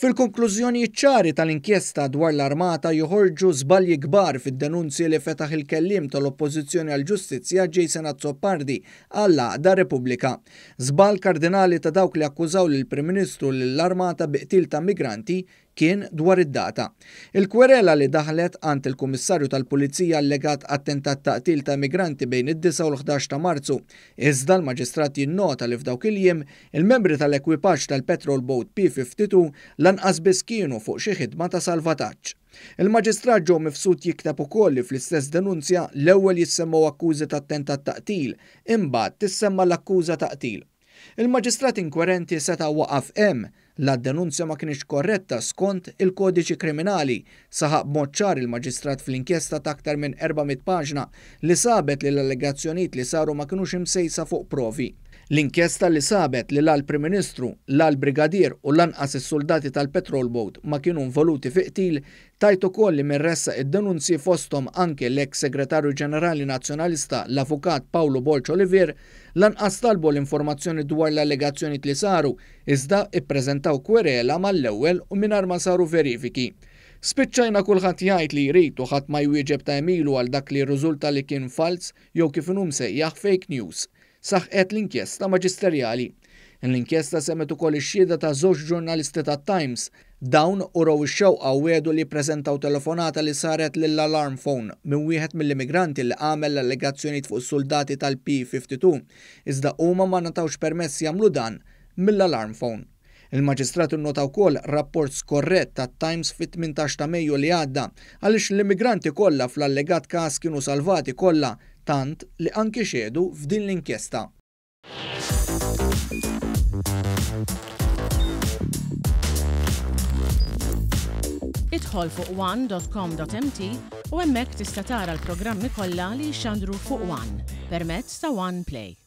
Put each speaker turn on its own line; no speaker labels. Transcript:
Fil-konklużjonijiet ċari tal-inkjesta dwar l-Armata joħorġu żbalji kbar fid-denunzji li fetaħ il-kelliem tal-Oppożizzjoni għall-Ġustizzja Jason Azzopardi għall-għaqda Repubblika. Żball kardinali ta' dawk li akkużaw lill-Prim Ministru u lill-Armata bi qtil ta' migranti kien dwar id-data. Il-kwerela li daħlet għand il-Kummissarju tal-Pulizija allegat attentat ta' qtil ta' immigranti bejn id-disgħa u l-ħdax ta' Marzu. Iżda l-Maġistrat jinnota li f'dawk il-jiem, il-membri tal-ekwipaġġ tal-petrol boat P-52 lanqas biss kienu fuq xi ħidma ta' salvataġġ. Il-Maġistrat Joe Mifsud jikteb ukoll li fl-istess denunzja l-ewwel jissemmew akkużi ta' attentat ta' qtil, imbagħad tissemma l-akkuża ta' qtil. Il-Maġistrat inkwerenti seta' waqaf hemm, la d-denunzja ma kinitx korretta skont il-Kodiċi Kriminali, saħaq b'mod ċar il-Maġistrat fl-inkjesta ta' aktar minn 400 paġna li sabet li l-allegazzjonijiet li saru ma kinux imsejsa fuq provi. L-inkjesta li sabet li la l-Prim Ministru, la l-Brigadier u lanqas is-suldati tal-patrol boat ma kienu involuti fi qtil Tgħid ukoll li min ressaq id-denunzji fosthom anke l-eks Segretarju Ġenerali Nazzjonalista l-Avukat Pawlu Borg Olivier lanqas talbu l-informazzjoni dwar l-allegazzjonijiet li saru iżda ippreżentaw kwerela mal-ewwel u mingħajr ma saru verifiki. Spiċċajna kulħadd jgħid li jrid u ħadd ma jwieġeb ta' għemilu għal dak li rriżulta li kien falz jew kif inhu msejjaħ fake news. Saħqet l-inkjesta maġisterjali. L-inkjesta semgħet ukoll ix-xhieda ta' żewġ ġurnalisti tat-Times. Dawn urew ix-xewqa u wiegħdu li jippreżentaw telefonata li saret lill-alarm phone minn wieħed mill-immigranti li għamel l-allegazzjonijiet fuq is-suldati tal-P-52, iżda huma ma ngħatawx permess jagħmlu dan mill-alarm phone. Il-Maġistrat innota wkoll rapport skorrett tat-Times fit-18 ta' Mejju li għadda għaliex l-immigranti kollha fl-allegat każ kienu salvati kollha tant li anki xehdu f'din l-inkjesta.
Idħol fuq one.com.mt u hemmhekk tista' tara l-programmi kollha li jixxandru fuq One permezz ta' One Play.